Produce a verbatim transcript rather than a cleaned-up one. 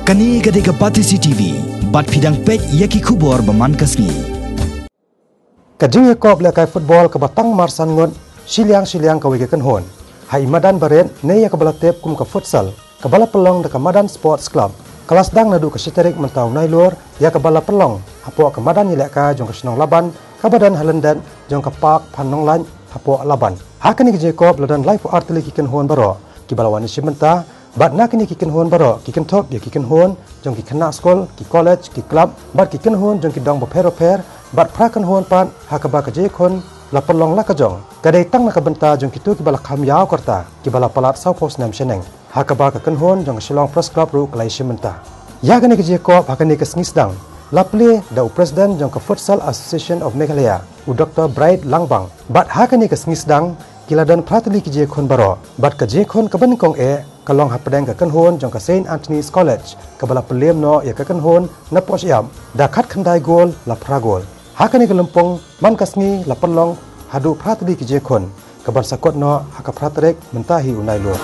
Kane ka dei ka Batesi T V, bad phi dang peit ïa ki khubor ba man ka sngi. Ka jingïakop lehkai football kaba tang marsan ngut, shiliang shiliang kawei ka kynhun ha i madan barit ne ïa kaba la tip kum ka futsal, kaba la pynlong da ka Madan Sports Club, ka la sdang naduh ka shi tarik mynta u Nailur, ïa kaba la pynlong hapoh ka madan ïalehkai jong ka shnong Laban, kaba don ha lyndet jong ka park Phan Nonglait hapoh Laban. Ha kane ka jingïakop la don laiphew ar tylli ki kynhun baroh kiba la wan ïashim bynta, bad na kine ki kynhun baroh ki kynthup ïa ki kynhun jong ki khynnah skul, ki college, ki club, bad ki kynhun jong ki dong bapher bapher, bad phra kynhun pat ha kaba ka jingïakhun la pynlong la ka jong. Ka dei tang na ka bynta jong kito kiba la kham ïaw ka rta, kiba la palat sawphew snem shaneng, ha kaba ka kynhun jong ka Shillong Press Club ruh ka la ïashim bynta. Ïa kane ka jingïakop ha kane ka sngi sdang la plie da u President jong ka Futsal Association of Meghalaya, u Doktor Bright Langbang. Bad ha kane ka sngi sdang ki la don phra tylli ki jingïakhun baroh, bad ka jingïakhun kaba nyngkong eh ka long hapdeng ka kynhun jong ka Saint Anthony's College, kaba la pynliem noh ïa ka kynhun na Poh Shyiap da khatkhyndai gol la phra gol. Ha kane ka lympung man ka sngi la pynlong haduh phra tylli ki jingïakhun, kaban sa kut noh ha ka phra tarik mynta hi u Nailur.